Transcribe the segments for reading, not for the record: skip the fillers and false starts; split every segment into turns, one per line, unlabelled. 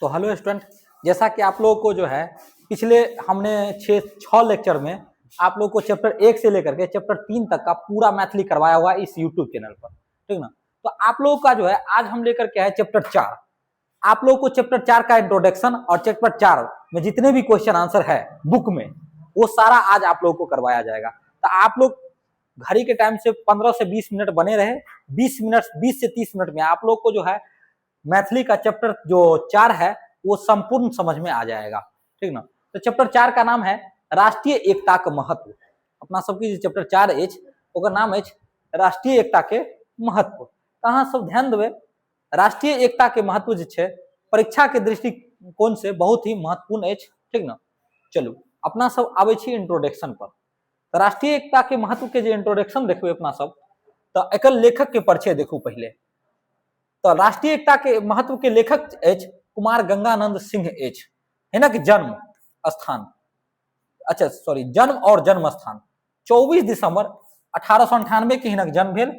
तो hello student, जैसा कि आप लोगों को जो है पिछले हमने छः छः लेक्चर में आप लोगों को चैप्टर 1 से लेकर के चैप्टर 3 तक का पूरा मैथिली करवाया हुआ है इस यूट्यूब चैनल पर, ठीक ना। तो आप लोगों का जो है आज हम लेकर के आए चैप्टर 4। आप लोगों को चैप्टर 4 का इंट्रोडक्शन और चैप्टर 4 में जितने भी क्वेश्चन आंसर है बुक में वो सारा आज आप लोगों को करवाया जाएगा। तो आप लोग घड़ी के टाइम से 15 से 20 मिनट बने रहे, 20 मिनट 20 से 30 मिनट में आप लोग को जो है मैथिली का चैप्टर जो 4 है वो संपूर्ण समझ में आ जाएगा, ठीक ना। तो चैप्टर 4 का नाम है राष्ट्रीय एकता का महत्व। अपना सबके जे चैप्टर 4 अछि ओकर नाम अछि राष्ट्रीय एकता के महत्व। तो अहाँ सब ध्यान देबै, राष्ट्रीय एकता के महत्व जे छै परीक्षा के दृष्टिकोण से बहुत ही महत्वपूर्ण अछि, ठीक ना। चलू अपना सब आबै छी इंट्रोडक्शन पर। तो राष्ट्रीय एकता के महत्व के जे इंट्रोडक्शन देखबै अपना सब, तो एकर लेखक के परिचय देखू पहले। तो राष्ट्रीय एकता के महत्व के लेखक अछि कुमार गंगानंद सिंह अछि। हिनक जन्म स्थान, अच्छा सॉरी, जन्म और जन्म स्थान 24 दिसंबर 1898 के हिनक जन्म भेल।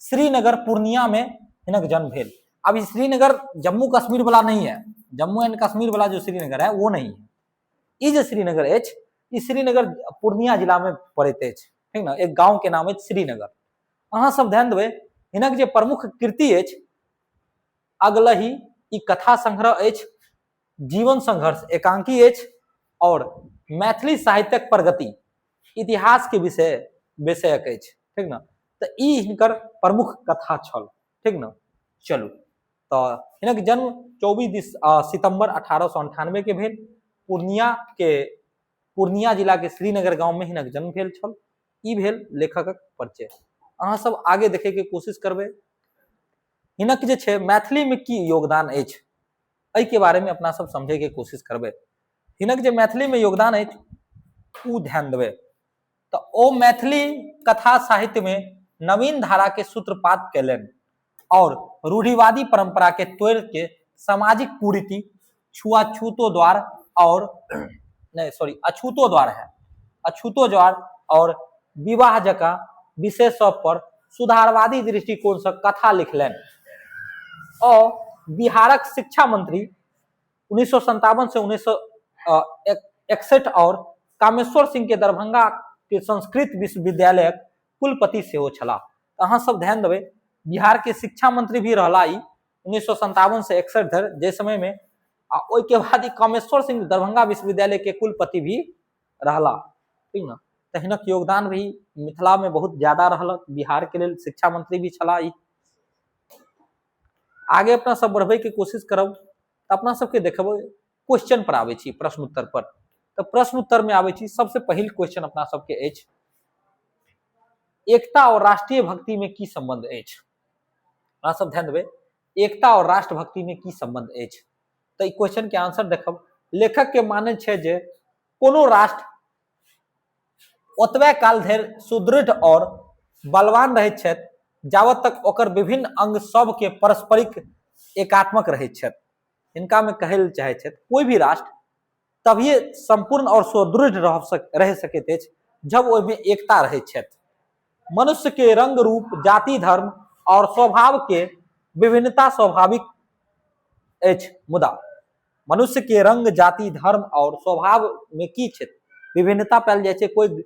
श्रीनगर पूर्णिया में हिनक जन्म भेल। अब ई श्रीनगर जम्मू कश्मीर वाला नहीं है, जम्मू एंड कश्मीर वाला जो श्रीनगर है वो नहीं है। ई जे श्रीनगर अछि ई श्रीनगर पूर्णिया जिला में पड़ैत अछि, ठीक ना। एक गांव के नाम अछि श्रीनगर। अहाँ सब ध्यान देबै, हिनक जे प्रमुख कृति अछि अगलही ई कथा संग्रह अछि, जीवन संघर्ष एकांकी अछि और मैथिली साहित्यक प्रगति इतिहास के विषयक अछि, ठीक ना। तो ई हिनकर प्रमुख कथा छल, ठीक ना। चलू, तो हिनक जन्म 24 सितंबर 1898 के भेल। पूर्णिया जिला के श्रीनगर गांव में हिनक जन्म भेल छल। ई भेल लेखकक परिचय। अहाँ सब आगे देखे के कोशिश करबै हिनक जे छै मैथिली में की योगदान अछि, एहि के बारे में अपना सब समझे के कोशिश करबै। हिनक जे मैथिली में योगदान अछि उ ध्यान देबै। तो ओ मैथिली कथा साहित्य में नवीन धारा के सूत्रपात कयलनि और रूढ़िवादी परंपरा के तोड़ के सामाजिक कुरीति, छुआछूतो द्वार और नहीं सॉरी अछूतो द्वार है, अछूतो द्वार और विवाह जकाँ विषय सब पर सुधारवादी दृष्टिकोण से कथा लिखलनि। और बिहारक शिक्षा मंत्री 1957 से 1961 और कामेश्वर सिंह के दरभंगा के संस्कृत विश्वविद्यालयक कुलपति सेहो छलाह। अहाँ सब ध्यान देबै, बिहार के शिक्षा मंत्री भी रहला ई 1957 से 61 धरि जे समय में, आ ओहि के बाद ई कामेश्वर सिंह दरभंगा विश्वविद्यालय के कुलपति भी रहला, ठीक ना। तो हिनक योगदान भी मिथिला में बहुत ज्यादा रहल, बिहार के लेल शिक्षा मंत्री भी छलाह ई। आगे अपना सब बढ़बै के कोशिश करब तो अपना सबके देखबै क्वेश्चन पर आबै छी, प्रश्न उत्तर पर। तो प्रश्न उत्तर में आबै छी। सबसे पहिल क्वेश्चन अपना सबके अछि, एकता और राष्ट्रीय भक्ति में की संबंध अछि। अहाँ सब ध्यान देबै, एकता और राष्ट्रभक्ति में की संबंध अछि। तो ई क्वेश्चन के आंसर देखब। लेखक के माने छै जे कोनो राष्ट्र ओतबे काल धरि सुदृढ़ और बलवान रहैत छथि जावत तक ओकर विभिन्न अंग सबके पारस्परिक एकात्मक रहैत छथि। हिनका में कहै लए चाहै छथि कोई भी राष्ट्र तभिए संपूर्ण और सुदृढ़ रह सकैत अछि जब ओहिमे एकता रहैत छथि। मनुष्य के रंग रूप, जाति, धर्म और स्वभाव के विभिन्नता स्वाभाविक अछि, मुदा मनुष्य के रंग, जाति, धर्म और स्वभाव में की छै विभिन्नता पायल जाइ छै। कोई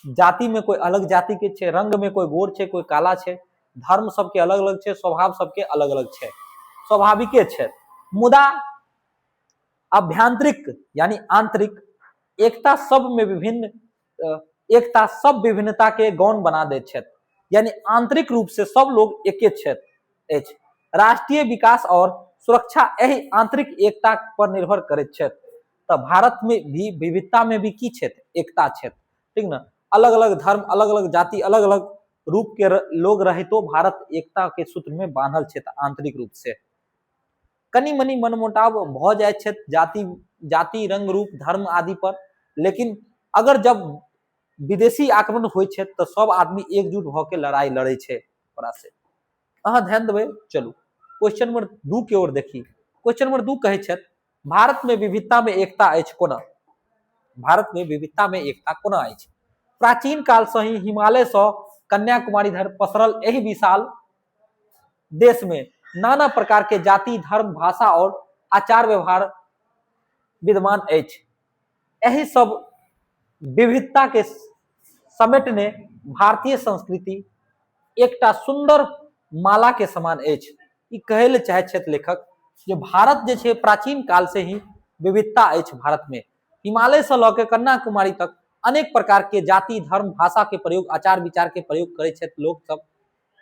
जाति में कोई अलग जाति के छै, रंग में कोई गोर छै, कोई काला छै, धर्म सबके अलग अलग छै, स्वभाव सबके अलग अलग छै, स्वाभाविके छै। मुदा आभ्यांतरिक यानी आंतरिक एकता सब में विभिन्न एकता सब विभिन्नता के गौण बना दैत छथि, यानी आंतरिक रूप से सब लोग एके छथि अछि। राष्ट्रीय विकास और सुरक्षा एहि आंतरिक एकता पर निर्भर करैत छथि। तो भारत में भी विविधता में भी की छथि, एकता छथि, ठीक ना। अलग अलग धर्म, अलग अलग जाति, अलग अलग रूप के लोग रहितो भारत एकता के सूत्र में बांधल छथि आंतरिक रूप से। कनि मनि मनमुटाव भऽ जाइ छथि जाति जाति रंग रूप धर्म आदि पर, लेकिन अगर जब विदेशी आक्रमण होइ छै तऽ सब आदमी एकजुट भऽ के लड़ाई लड़ै छै ओकरा से। अहाँ ध्यान देबै। चलू क्वेश्चन नंबर 2 के ओर देखी। क्वेश्चन नंबर 2 कहै छथि भारत में विविधता में एकता अछि कोना। भारत में विविधता में एकता कोना अछि। प्राचीन काल से ही हिमालय से कन्याकुमारी धरि पसरल एहि विशाल देश में नाना प्रकार के जाति, धर्म, भाषा और आचार व्यवहार विद्यमान अछि। एहि सब विविधता के समेटने भारतीय संस्कृति एकटा सुंदर माला के समान अछि। ई कहै लए चाहै छथि लेखक जे भारत जे छै प्राचीन काल से ही विविधता अछि। भारत में हिमालय से लऽ के कन्याकुमारी तक अनेक प्रकार के जाति, धर्म, भाषा के प्रयोग, आचार विचार के प्रयोग करै छथि लोक सब।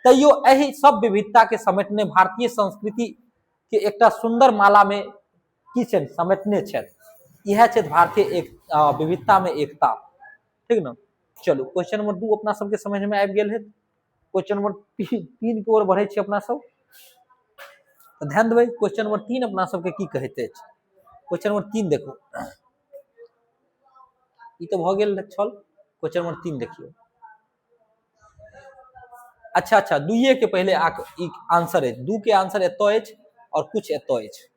तैयो एहि सब विविधता के समेटने भारतीय संस्कृति के एकटा सुंदर माला में की छनि, समेटने छथि। इएह छथि भारतीय एक विविधता में एकता। ठीक ने? चलू क्वेश्चन नंबर 2 अपना सबके समझ में आबि गेल है। क्वेश्चन नंबर 3 के ओर बढ़ै छी अपना सब। तऽ ध्यान देबै क्वेश्चन नंबर 3 अपना सबके की कहैत अछि। क्वेश्चन नंबर 3 देखू, ई तऽ भऽ गेल छल। क्वेश्चन नंबर 3 देखियौ। अच्छा अच्छा, दुइये के पहले ई आंसर अछि, 2 के आंसर एतऽ अछि और कुछ एतऽ अछि।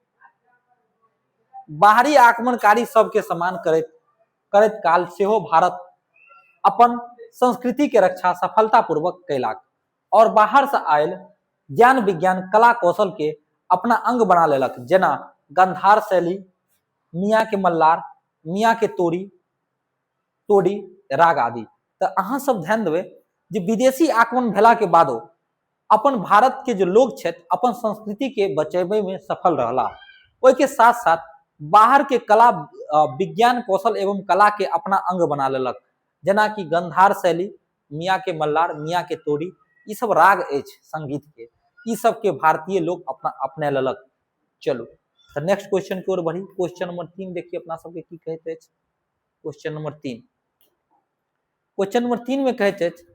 बाहरी आक्रमणकारी सबके सम्मान करैत करैत काल सेहो भारत अपन संस्कृति के रक्षा सफलतापूर्वक कयलक और बाहर से आयल ज्ञान विज्ञान कला कौशल के अपना अंग बना लेलक, जेना गंधार शैली, मियाँ के मल्लार, मियाँ के तोड़ी तोड़ी राग आदि। तऽ अहाँ सब ध्यान देबै जे विदेशी आक्रमण भेला के बादो अपन भारत के जो लोग छथि अपन संस्कृति के बचेबै में सफल रहला। ओहि के साथ साथ बाहर के कला विज्ञान कौशल एवं कला के अपना अंग बना लेलक, जेना कि गंधार शैली, मियाँ के मल्लार, मियाँ के तोड़ी, ई सब राग अछि संगीत के, ई सब के भारतीय लोग अपना अपना लेलक। चलू तऽ नेक्स्ट क्वेश्चन के ओर बढ़ी। क्वेश्चन नंबर 3 देखिए अपना सबके की कहैत अछि। क्वेश्चन नंबर 3, क्वेश्चन नंबर 3 में कहैत अछि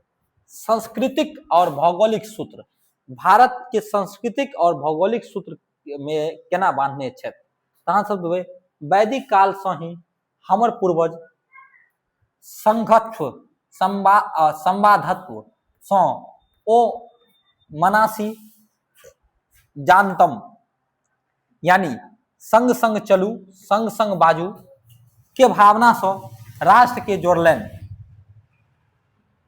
सांस्कृतिक और भौगोलिक सूत्र। भारत के सांस्कृतिक और भौगोलिक सूत्र में केना बांधने छथि? तहाँ सब देबै वैदिक काल से ही हमर पूर्वज संघत्व संवादत्व सँ ओ मनासी जानतम, यानी संग संग चलू संग संग बाजू के भावना सँ राष्ट्र के जोड़लनि।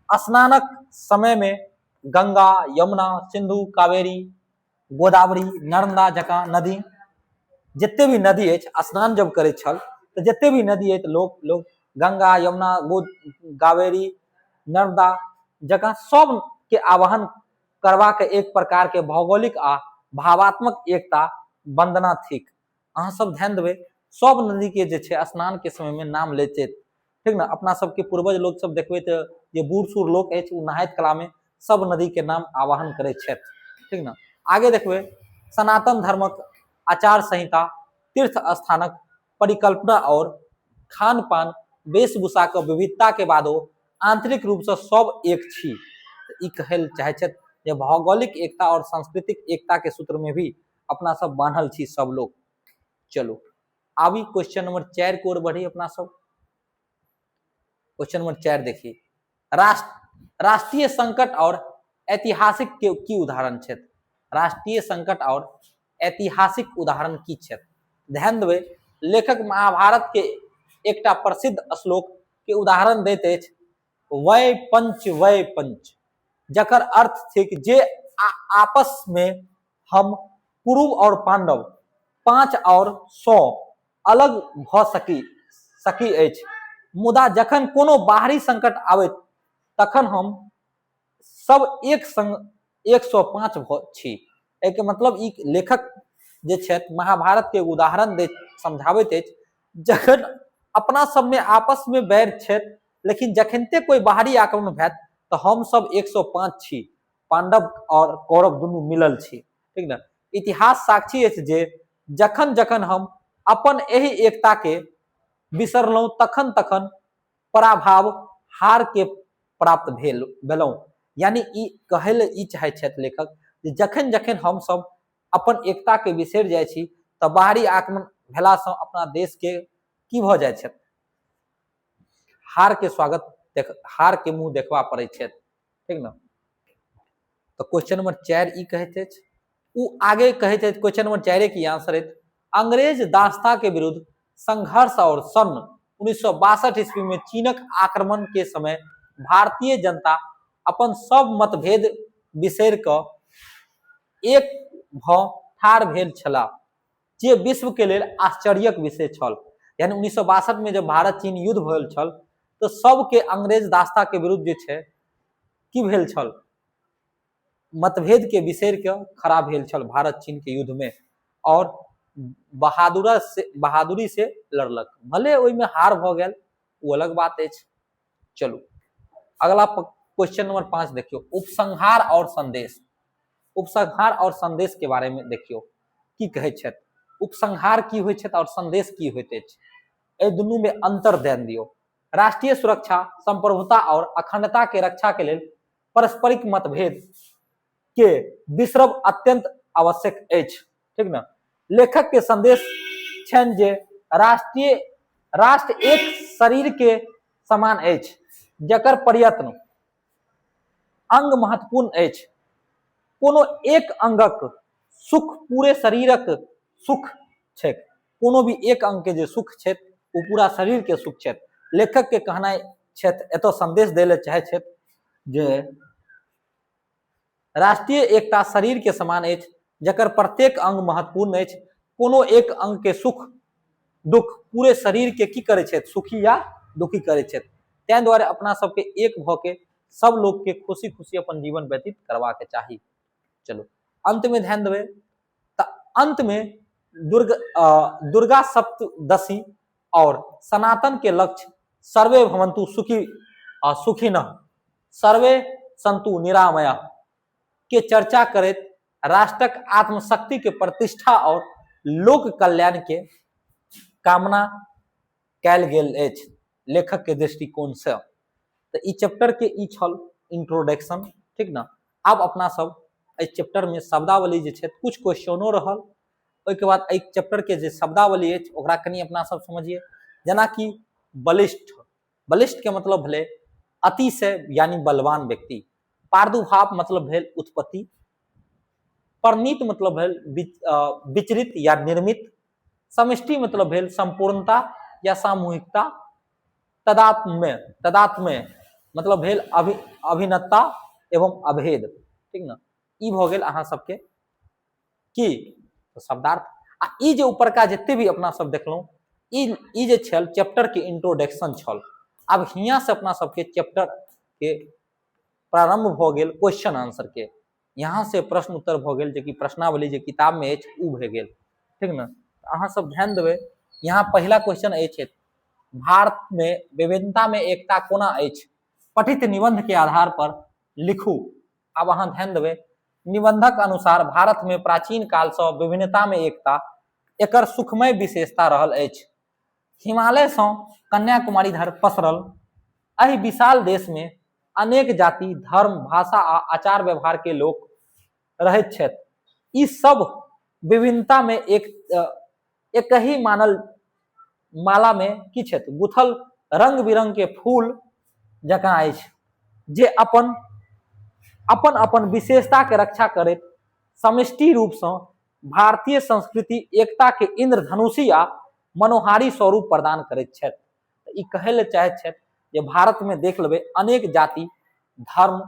स्नानक समय में गंगा, यमुना, सिंधु, कावेरी, गोदावरी, नर्मदा जकाँ नदी, जते भी नदी अछि, स्नान जब करै छल तऽ जते भी नदी अछि लोक लोक गंगा, यमुना, कावेरी, नर्मदा जकाँ सब के आवाहन करबाक एक प्रकार के भौगोलिक आ भावात्मक एकता वंदना थिक। अहाँ सब ध्यान देबै सब नदी के जे छै स्नान के समय में नाम लैत छथि, ठीक ने? अपना सबके पूर्वज लोक सब देखबै तऽ जे बूढ़ सूढ़ लोक अछि ओ नहाइत कला में सब नदी के नाम आवाहन करै छथि, ठीक ने? आगे देखबै सनातन धर्मक आचार संहिता, तीर्थ स्थानक परिकल्पना और खान पान, वेशभूषा के विविधता के बादो आंतरिक रूप से सब एक छी। तऽ ई कहै लए चाहै छथि जे भौगोलिक एकता और सांस्कृतिक एकता के सूत्र में भी अपना सब बान्हल छी सब लोग। चलू आबी क्वेश्चन नंबर 4 के ओर बढ़ी अपना सब। क्वेश्चन नंबर 4 देखिए, राष्ट्रीय संकट और ऐतिहासिक के की उदाहरण छथि? राष्ट्रीय संकट और ऐतिहासिक उदाहरण की छथि? ध्यान देबै लेखक महाभारत के एकटा प्रसिद्ध श्लोक के उदाहरण दैत अछि, वै पंच वै पंच, जकर अर्थ थिक जे आपस में हम कुरु और पांडव 5 और 100 अलग भऽ सकी सकी अछि, मुदा जखन कोनो बाहरी संकट आबैत तखन हम सब एक संग 105 भऽ छी। एहिके मतलब ई लेखक जे छथि महाभारत के उदाहरण दैत समझाबैत अछि, जखन अपना सबमे आपस में बैर छथि लेकिन जखनते कोई बाहरी आक्रमण भैत तऽ हम सब 105 छी, पांडव और कौरव दुनू मिलल छी, ठीक ने? इतिहास साक्षी अछि जे जखन जखन हम अपन एहि एकता के बिसरलहुँ तखन तखन पराभाव हार के प्राप्त भेल भेलहुँ। यानी ई कहै लए ई चाहै छथि लेखक जे जखन जखन हम सब अपन एकता के बिसरि जाइ छी तऽ बाहरी आक्रमण भेलासँ अपना देश के की भऽ जाइ छथि, हार के स्वागत देख, हार के मुंह देखबा पड़ै छथि, ठीक ने? तऽ क्वेश्चन नंबर 4 ई कहैत अछि। ओ आगे कहैत अछि क्वेश्चन नंबर 4 के आंसर अछि, अंग्रेज दासता के विरुद्ध संघर्ष और सन 1962 ईस्वी में चीनक आक्रमण के समय भारतीय जनता अपन सब मतभेद बिसरि कऽ एक भऽ ठाढ़ भेल छलाह। जे विश्व के लेल आश्चर्यक विषय छल। यानी 1962 में जब भारत चीन युद्ध भेल छल तऽ सबके अंग्रेज दास्ता के विरुद्ध जे छै की भेल छल, मतभेद के बिसरि के खड़ा भेल छल भारत चीन के युद्ध में और बहादुरी से लड़लक, भले ओहिमे हार भऽ गेल ओ अलग बात अछि। चलू अगला क्वेश्चन नंबर 5 देखियौ, उपसंहार और संदेश। उपसंहार और संदेश के बारे में देखियौ की कहै छथि। उपसंहार की होइ छथि और संदेश की होइत अछि, एहि दुनू में अंतर ध्यान दियौ। राष्ट्रीय सुरक्षा, संप्रभुता और अखंडता के रक्षा के लेल पारस्परिक मतभेद के बिसरब अत्यंत आवश्यक अछि, ठीक ने। लेखक के संदेश छनि जे राष्ट्रीय राष्ट्र एक शरीर के समान अछि जकर प्रयत्न अंग महत्वपूर्ण अछि। कोनो एक अंगक सुख पूरे शरीरक सुख छैक, कोनो भी एक अंग के जे सुख छै ओ पूरा शरीर के सुख छै। लेखक के कहनाइ छथि, एतऽ संदेश दै लए चाहै छथि जे राष्ट्रीय एकता शरीर के समान अछि जकर प्रत्येक अंग महत्वपूर्ण अछि। कोनो एक अंग के सुख दुख पूरे शरीर के की करै छथि, सुखी या दुखी करै छथि। ताहि दुआरे अपना सबके एक भऽ के सब लोग के खुशी खुशी अपन जीवन व्यतीत करबाक चाही। चलू अंत में ध्यान देबै तऽ अंत में दुर्गा सप्तदशी और सनातन के लक्ष्य सर्वे भवन्तु सुखी सुखिनः सर्वे सन्तु निरामया के चर्चा करैत राष्ट्रक आत्मशक्ति के प्रतिष्ठा और लोक कल्याण के कामना कयल गेल अछि लेखक के दृष्टिकोण से। तऽ ई चैप्टर के ई छल इंट्रोडक्शन, ठीक ने। आब अपना सब एहि चैप्टर में शब्दावली जे छै कुछ क्वेश्चनो रहल, ओहिके बाद एहि चैप्टर के जे शब्दावली अछि ओकरा कनि अपना सब समझिए। जेनाकि बलिष्ठ, बलिष्ठ के मतलब भेलै अतिशय यानी बलवान व्यक्ति। प्रादुर्भाव मतलब भेल उत्पत्ति। परिणीत मतलब भेल विचरित या निर्मित। समष्टि मतलब भेल संपूर्णता या सामूहिकता। तदात्म्य, तदात्म्य मतलब भेल अभिन्नता एवं अभेद, ठीक ने। ई भऽ गेल अहाँ सबके की शब्दार्थ। आ ई जे ऊपरका जते भी अपना सब देखलहुँ ई जे छल चैप्टर के इंट्रोडक्शन छल। आब हियाँ से अपना सबके चैप्टर के प्रारंभ भऽ गेल क्वेश्चन आंसर के। यहाँ से प्रश्न उत्तर भऽ गेल जे कि प्रश्नावली जे किताब में अछि उ भऽ गेल, ठीक ने। अहाँ सब ध्यान देबै, यहाँ पहिला क्वेश्चन अछि भारत में विभिन्नता में एकता कोना अछि, पठित निबंध के आधार पर लिखू। आब अहाँ ध्यान देबै, निबंधक अनुसार भारत में प्राचीन काल सँ विभिन्नता में एकता एकर सुखमय विशेषता रहल अछि। हिमालय सँ कन्याकुमारी धरि पसरल एहि विशाल देश में अनेक जाति, धर्म, भाषा आ आचार व्यवहार के लोक रहैत छथि। ई सब विभिन्नता में एक ही मानल माला में की छथि, गुथल रंग बिरंग के फूल जकाँ अछि जे अपन अपन अपन विशेषता के रक्षा करैत समष्टि रूप सँ भारतीय संस्कृति एकता के इंद्रधनुषी आ मनोहारी स्वरूप प्रदान करैत छथि। तऽ ई कहै लए चाहैत छथि जे भारत में देख लेबै अनेक जाति, धर्म,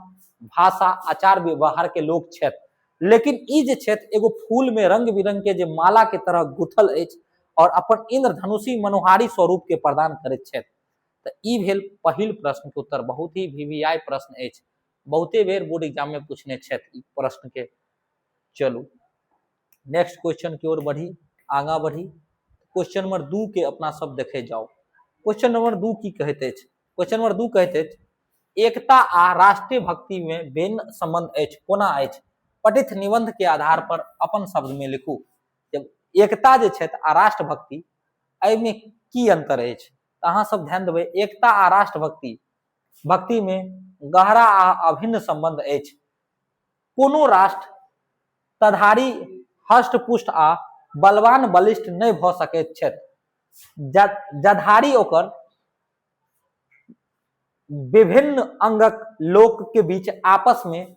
भाषा, आचार व्यवहार के लोक छथि, लेकिन ई जे छथि एगो फूल में रंग बिरंग के जे माला के तरह गुथल अछि और अपन इंद्रधनुषी मनोहारी स्वरूप के प्रदान करैत छथि। तऽ ई भेल पहिल प्रश्न के उत्तर। बहुत ही VVI प्रश्न अछि, बहुते बेर बोर्ड एग्जाम में पूछने छथि ई प्रश्न के। चलू नेक्स्ट क्वेश्चन की ओर बढ़ी, आगा बढ़ी। क्वेश्चन नंबर 2 के अपना सब देखे जाओ। क्वेश्चन नंबर 2 की कहैत अछि? क्वेश्चन नंबर 2 कहैत अछि एकता आ राष्ट्रीय भक्ति में भिन्न संबंध अछि, कोना अछि? पठित निबंध के आधार पर अपन शब्द में लिखू। जब एकता जे छथि आ राष्ट्रभक्ति एहिमे की अंतर अछि? तऽ अहाँ सब ध्यान देबै, एकता आ राष्ट्रभक्ति भक्ति में गहरा आ अभिन्न संबंध अछि। कोनो राष्ट्र तधारी हष्ट-पुष्ट आ बलवान बलिष्ठ नहि भऽ सकैत छथि जधारी ओकर विभिन्न अंगक लोक के बीच आपस में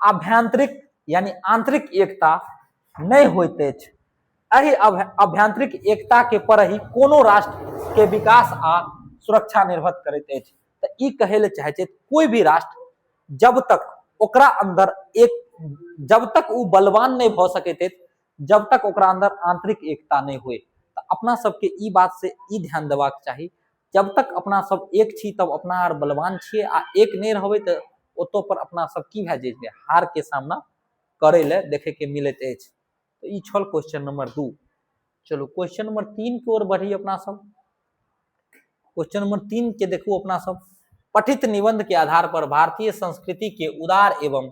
आभ्यंतरिक यानी आंतरिक एकता नहि होइत अछि। एहि आभ्यंतरिक एकता के पर ही कोनो राष्ट्र के विकास आ सुरक्षा निर्भर करैत अछि। तऽ ई कहै लए चाहै छै कोई भी राष्ट्र जब तक ओकरा अंदर एक जब तक ओ बलवान नहि भऽ सकैत अछि जब तक ओकरा अंदर आंतरिक एकता नहि होय। तऽ अपना सबके ई बात से ई ध्यान देबाक चाही, जब तक अपना सब एक छी तब अपना आर बलवान छियै, आ एक नहि रहबै तऽ ओतो पर अपना सब की भए जाइ छै, हार के सामना करै लए देखे के मिलैत अछि। तऽ ई छल क्वेश्चन नंबर 2। चलू क्वेश्चन नंबर 3 के ओर बढ़ी अपना सब। क्वेश्चन नंबर 3 के देखू अपना सब। पठित निबंध के आधार पर भारतीय संस्कृति के उदार एवं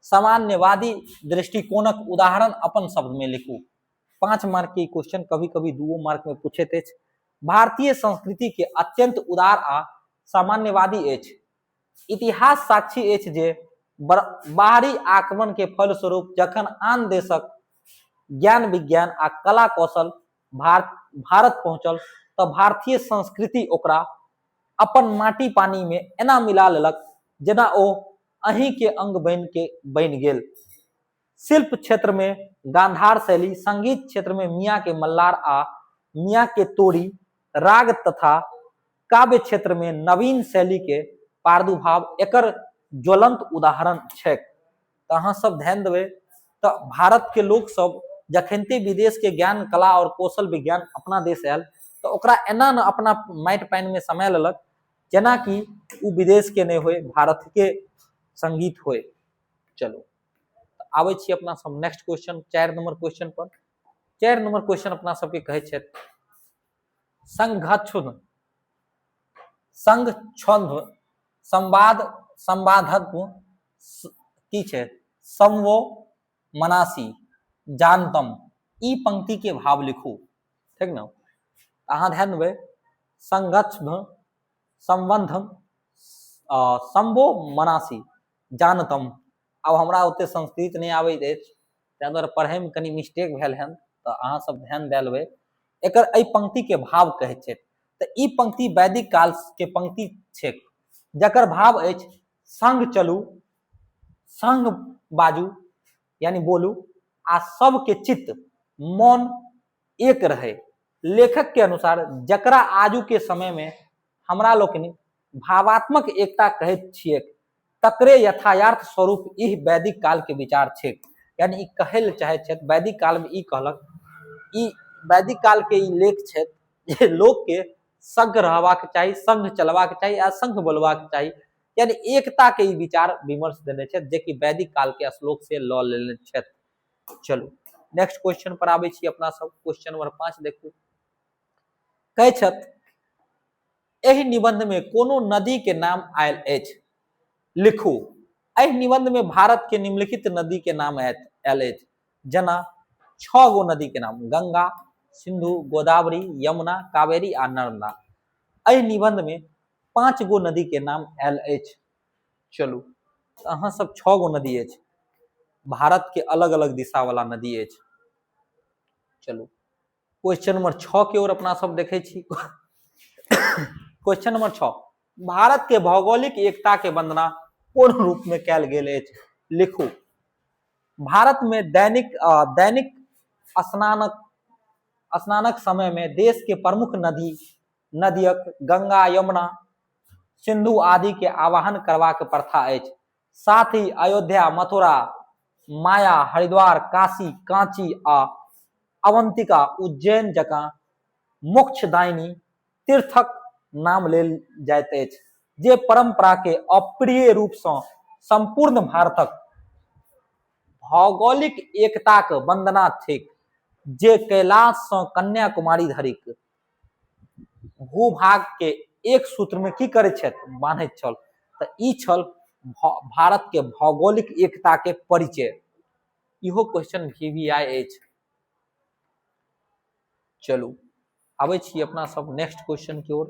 सामान्यवादी दृष्टिकोणक उदाहरण अपन शब्द में लिखू। 5 मार्क के क्वेश्चन कभी कभी 2 मार्क में पूछैत अछि। भारतीय संस्कृति के अत्यंत उदार आ सामान्यवादी अछि। इतिहास साक्षी अछि जे बाहरी आक्रमण के फलस्वरूप जखन आन देशक ज्ञान विज्ञान आ कला कौशल भारत पहुंचल तऽ भारतीय संस्कृति ओकरा अपन माटि पानि में एना मिला लेलक जेना ओ अहीं के अंग बनि गेल। शिल्प क्षेत्र में गांधार शैली, संगीत क्षेत्र में मियाँ के मल्लार आ मियाँ के तोड़ी राग तथा काव्य क्षेत्र में नवीन शैली के प्रादुर्भाव एकर ज्वलंत उदाहरण छैक। तऽ अहाँ सब ध्यान देबै तऽ भारत के लोक सब जखनते विदेश के ज्ञान कला और कौशल विज्ञान अपना देश आयल तऽ ओकरा एना ने अपना माटि पानि में समय लेलक जेनाकि ओ विदेश के नहि होय, भारत के संगीत होय। चलू आबै छी अपना सब नेक्स्ट क्वेश्चन 4 नंबर क्वेश्चन पर। 4 नंबर क्वेश्चन अपना सबके कहै छथि संघक्षुण संवाद संवादत्व की छै संवो मनासी जानतम, ई पंक्ति के भाव लिखू। ठीक ने, अहाँ ध्यान देबै संघर्ष संबंधम संवो मनासी जानतम। आब हमरा ओते संस्कृत नहि आबैत अछि ताहि दुआरे पढ़ैमे कनि मिस्टेक भेल हन, तऽ अहाँ सब ध्यान दए लेबै। एकर एहि पंक्ति के भाव कहै छै तऽ ई पंक्ति वैदिक काल के पंक्ति छै जकर भाव अछि संग चलू, संग बाजू यानी बोलू, आ सबके चित्त मन एक रहे। लेखक के अनुसार जकरा आजू के समय में हमरा लोकनि भावात्मक एकता कहैत छियैक तकरे यथार्थ स्वरूप इह वैदिक काल के विचार छैक। यानी ई कहै लए चाहैत छथि वैदिक काल में ई कहलक, ई वैदिक काल के ई लेख छथि जे लोक के संग रहबाक चाही, संग चलबाक चाही आ संग बोलबाक चाही, यानी एकता के ई विचार विमर्श देने छथि जेकि वैदिक काल के श्लोक से लऽ लेने छथि। चलू नेक्स्ट क्वेश्चन पर आबै छी अपना सब। क्वेश्चन नंबर 5 देखू। कहै छथि एहि निबंध में कोनो नदी के नाम आयल अछि, लिखू। एहि निबंध में भारत के निम्नलिखित नदी के नाम आयल अछि, जेना 6 गो नदी के नाम गंगा, सिंधु, गोदावरी, यमुना, कावेरी आ नर्मदा। एहि निबंध में 5 गो नदी के नाम आयल अछि। चलू अहाँ सब 6 गो नदी अछि, भारत के अलग अलग दिशा वाला नदी अछि। चलू क्वेश्चन नंबर 6 के ओर अपना सब देखे छी। क्वेश्चन नंबर 6, भारत के भौगोलिक एकता के वंदना कोन रूप में कैल गेल अछि, लिखू। भारत में दैनिक दैनिक स्नानक स्नानक समय में देश के प्रमुख नदियक गंगा, यमुना, सिंधु आदि के आवाहन करबाक प्रथा अछि। साथ ही अयोध्या, मथुरा, माया, हरिद्वार, काशी, कांची आ अवंतिका, उज्जैन जकाँ मोक्षदायिनी तीर्थक नाम लेल जाइत अछि, जे परंपरा के अप्रिय रूप सँ संपूर्ण भारतक भौगोलिक एकताक वंदना थिक, जे कैलाश सँ कन्याकुमारी धरिक भूभाग के एक सूत्र में की करै छथि, बान्हैत छल। तऽ ई छल भारत के भौगोलिक एकता के परिचय। इहो क्वेश्चन भी भी आइ अछि। चलू आबै छी अपना सब नेक्स्ट क्वेश्चन के ओर।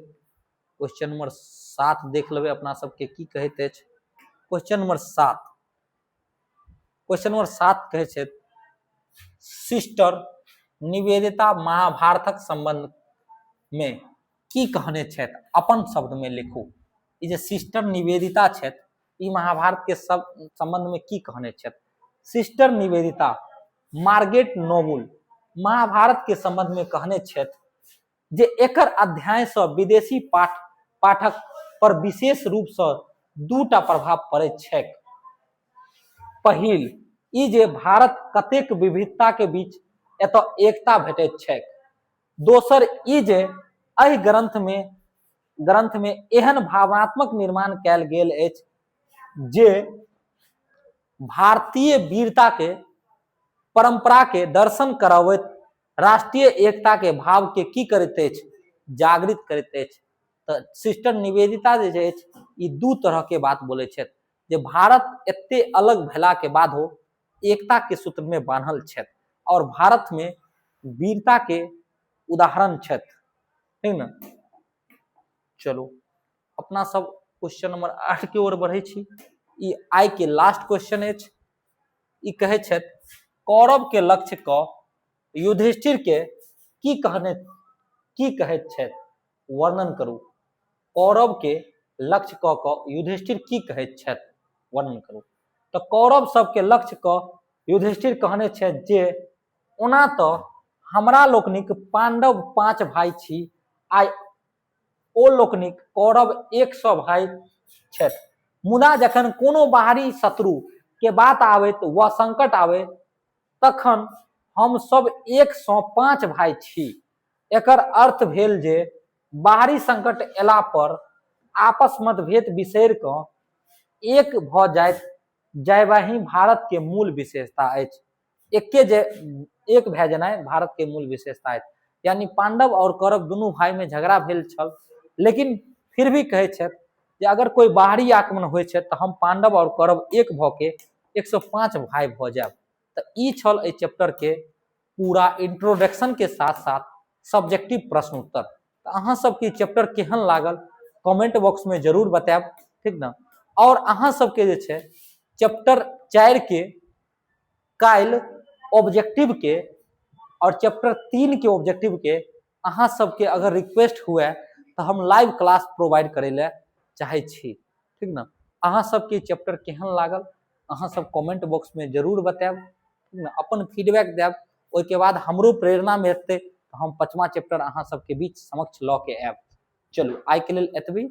क्वेश्चन नंबर 7 देख लेबै अपना सबके की कहैत अछि। क्वेश्चन नंबर 7, क्वेश्चन नंबर 7 कहै छै सिस्टर निवेदिता महाभारतक संबंध में की कहने छथि, अपन शब्द में लिखू। ई जे सिस्टर निवेदिता छथि ई महाभारत के सब संबंध में की कहने छथि। Sister Nivedita Margaret Noble Mahabharata के संबंध में कहने छथि जे एकर अध्याय सँ विदेशी पाठक पर विशेष रूप सँ दूटा प्रभाव पड़ैत छैक। पहिल ई जे भारत कतेक विविधता के बीच एतय एकता भेटैत छैक। दोसर ई जे एहि ग्रंथ में एहन भावनात्मक निर्माण कयल गेल अछि जे भारतीय वीरता के परंपरा के दर्शन कराबैत राष्ट्रीय एकता के भाव के की करैत अछि? जागृत करैत अछि। तऽ सिस्टर निवेदिता जे अछि, ई दू तरह के बात बोलै छथि जे भारत एते अलग भेला के बादो एकता के सूत्र में बान्हल छथि और भारत में वीरता के उदाहरण छथि, ठीक ने? चलू, अपना सब क्वेश्चन नंबर 8 के ओर बढ़ै छी। ई आइ के लास्ट क्वेश्चन अछि। ई कहै छथि, कौरव के लक्ष्य क युधिष्ठिर के की कहने की कहैत छथि? वर्णन करू। कौरव के लक्ष्य कऽ कऽ युधिष्ठिर की कहैत छथि? वर्णन करू। तऽ कौरव सबके लक्ष्य कऽ युधिष्ठिर कहने छथि जे ओना तऽ हमरा लोकनिक पांडव 5 भाई छी, आइ ओ लोकनिक कौरव 100 भाई छथि, मुदा जखन कोनो बाहरी शत्रु के बात आबैत वा संकट आवे, तखन हम सब 1 सँ 5 भाई छी। एकर अर्थ भेल जे बाहरी संकट एला पर आपस मतभेद बिसरि कऽ एक भऽ जाइत जायबही भारत के मूल विशेषता अछि। एके जे एक भए जेनाइ भारत के मूल विशेषता अछि। यानी पांडव और कौरव दुनू भाई में झगड़ा भेल छल, लेकिन फिर भी कहै छथि जे अगर कोई बाहरी आक्रमण होइ छै तऽ हम पांडव और कौरव एक भऽ के 105 भाई भऽ जायब। तऽ ई छल एहि चैप्टर के पूरा इंट्रोडक्शन के साथ साथ सब्जेक्टिव प्रश्न उत्तर। तऽ अहाँ सबके चैप्टर केहन लागल, कमेंट बॉक्स में जरूर बतायब, ठीक ने? और अहाँ सबके जे छै चैप्टर 4 के काल्हि ऑब्जेक्टिव के और चैप्टर 3 के ऑब्जेक्टिव के अहाँ सबके अगर रिक्वेस्ट हुए तऽ हम लाइव क्लास प्रोवाइड करै लए चाहै छी, ठीक ने? अहाँ सबके चैप्टर केहन लागल, अहाँ सब कमेंट बॉक्स में जरूर बतायब, ठीक ने? अपन फीडबैक देब, ओहिके बाद हमरो प्रेरणा भेटतै तऽ हम 5वां चैप्टर अहाँ सबके बीच समक्ष लऽ के आयब। चलू, आइके लेल एतबी।